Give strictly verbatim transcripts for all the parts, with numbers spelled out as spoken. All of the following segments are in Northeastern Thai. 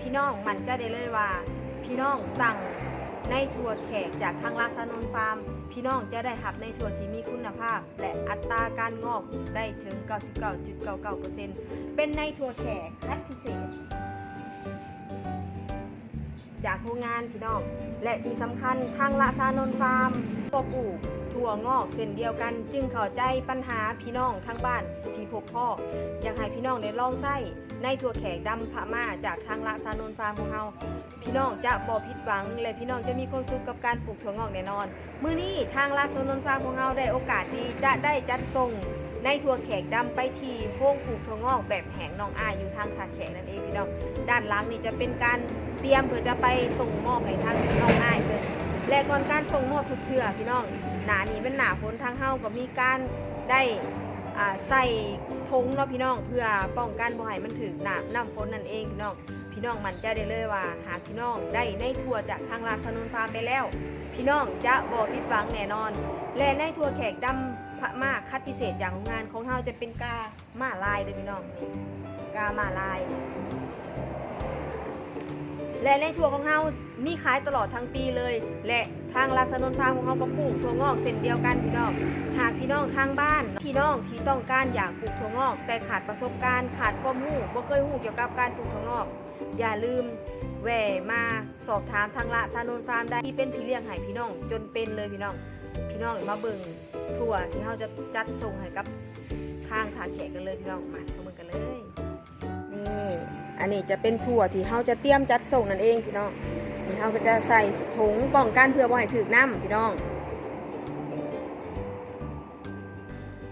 พี่น้องมั่นใจได้เลยว่า พี่น้องสั่งในถั่วแขกจากทางราชานนท์ฟาร์ม พี่น้องจะได้รับในถั่วที่มีคุณภาพ และอัตราการงอกได้ถึง เก้าสิบเก้าจุดเก้าเก้าเปอร์เซ็นต์ เป็นในถั่วแขกคัดพิเศษ จากโรงงานพี่น้อง และที่สำคัญทางราชานนท์ฟาร์มก็ปลูกถั่วงอกเช่นเดียวกัน จึงเข้าใจปัญหาพี่น้องทางบ้านที่พบพ้อ อยากให้พี่น้องได้ลองใช้ในถั่วแขกดำพม่าจากทางราชานนท์ฟาร์มของเรา พี่น้องจะบ่ผิดหวัง และพี่น้องจะมีความสุขกับการปลูกถั่วงอกแน่นอน มื้อนี้ทางราชานนท์ฟาร์มของเราได้โอกาสที่จะได้จัดส่งในถั่วแขกดำไปที่โรงปลูกถั่วงอกแบบแห้งน้องอ้ายอยู่ทางท่าแขกนั่นเองพี่น้อง ด้านหลังนี่จะเป็นการเตรียมเพื่อจะไปส่งมอบให้ทางน้องอ้ายเพิ่น และก่อนการส่งมอบทุกเทื่อพี่น้อง หน้านี้เป็นหน้าฝน ทางเฮาก็มีการได้ อ่า ใส่ถุงเนาะพี่น้อง เพื่อป้องกันบ่ให้มันถืกน้ำ น้ำฝนนั่นเองพี่น้อง พี่น้องมั่นใจได้เลยว่า หากพี่น้องได้ในถั่วจากทางราชานนท์ฟาร์มไปแล้ว พี่น้องจะบ่ผิดหวังแน่นอน และในถั่วแขกดำพม่าคัดพิเศษจากโรงงานของเราจะเป็นกาหม้าลายเด้อพี่น้อง นี่ กาหม้าลาย และในถั่วของเรามีขายตลอดทั้งปีเลย และทางราชานนท์ฟาร์มของเราก็ปลูกถั่วงอกเช่นเดียวกันพี่น้อง หากพี่น้องทางบ้าน พี่น้องที่ต้องการอยากปลูกถั่วงอก แต่ขาดประสบการณ์ ขาดความรู้ บ่เคยรู้เกี่ยวกับการปลูกถั่วงอก อย่าลืมแวะมาสอบถามทางราชานนท์ฟาร์มได้ ที่เป็นพี่เลี้ยงให้พี่น้องจนเป็นเลยพี่น้อง พี่น้องมาเบิ่งถั่วที่เราจะจัดส่งให้กับทางท่าแขกกันเลยพี่น้อง มามาเบิ่งกันเลย นี่ อันนี้จะเป็นถั่วที่เราจะเตรียมจัดส่งนั่นเองพี่น้อง นี่เราก็จะใส่ถุงป้องกันเพื่อบ่ให้ถืกน้ำพี่น้อง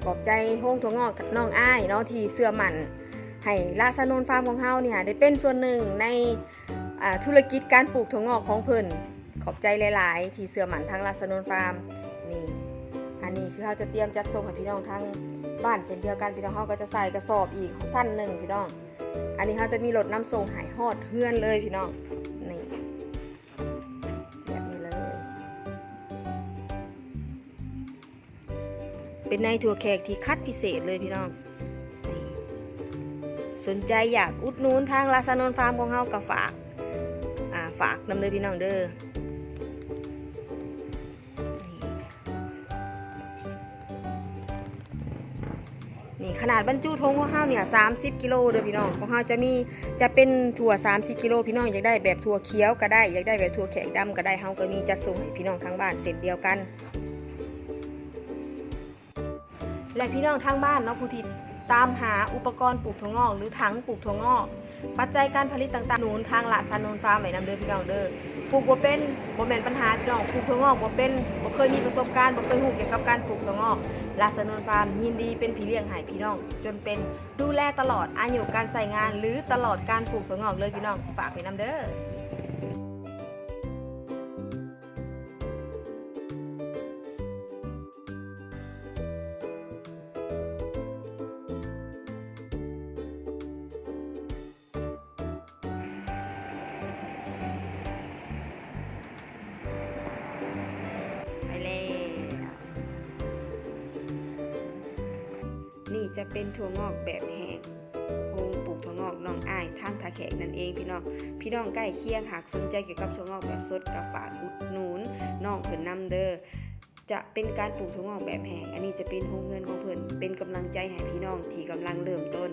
ขอบใจโรงถั่วงอกน้องอ้ายเนาะ ที่เชื่อมั่นให้ราชานนท์ฟาร์มของเราเนี่ยได้เป็นส่วนหนึ่งใน อ่า ธุรกิจการปลูกถั่วงอกของเพิ่น ขอบใจหลายๆ ที่เชื่อมั่นทางราชานนท์ฟาร์ม นี่ อันนี้คือเราจะเตรียมจัดส่งให้พี่น้องทางบ้านเช่นเดียวกัน พี่น้องเราก็จะใส่กระสอบอีกชั้นหนึ่งพี่น้อง อันนี้เราจะมีรถนำส่งให้ฮอดเฮือนเลยพี่น้อง นี่ แบบนี้เลย เป็นในถั่วแขกที่คัดพิเศษเลยพี่น้อง นี่ สนใจอยากอุดหนุนทางราชานนท์ฟาร์มของเราก็ฝาก อ่า ฝากนำเด้อพี่น้องเด้อ นี่ ขนาดบรรจุถุงของเราเนี่ย สามสิบกิโลเด้อพี่น้อง ของเราจะมี จะเป็นถั่ว สามสิบกิโล พี่น้องอยากได้แบบถั่วเขียวก็ได้ อยากได้แบบถั่วแขกดำก็ได้ เราก็มีจัดส่งให้พี่น้องทางบ้านเช่นเดียวกัน และพี่น้องทางบ้านเนาะ ผู้ที่ตามหาอุปกรณ์ปลูกถั่วงอก หรือถังปลูกถั่วงอก ปัจจัยการผลิตต่างๆ หนุนทางราชานนท์ฟาร์มไว้นำเด้อพี่น้องเด้อ ปลูกบ่เป็น บ่แม่นปัญหาพี่น้อง ปลูกถั่วงอกบ่เป็น บ่เคยมีประสบการณ์ บ่เคยรู้เกี่ยวกับการปลูกถั่วงอก ราชานนท์ฟาร์มยินดีเป็นพี่เลี้ยงให้พี่น้องจนเป็น ดูแลตลอดอายุการใช้งาน หรือตลอดการปลูกถั่วงอกเลยพี่น้อง ฝากไว้นำเด้อ ไปแล้ว นี่จะเป็นถั่วงอกแบบแห้ง โฮงปลูกถั่วงอกน้องอ้ายทางท่าแขกนั่นเองพี่น้อง พี่น้องใกล้เคียงหากสนใจเกี่ยวกับถั่วงอกแบบสดก็ฝากอุดหนุนน้องเพิ่นนำเด้อ จะเป็นการปลูกถั่วงอกแบบแห้ง อันนี้จะเป็นโฮงเฮือนของเพิ่น เป็นกำลังใจให้พี่น้องที่กำลังเริ่มต้น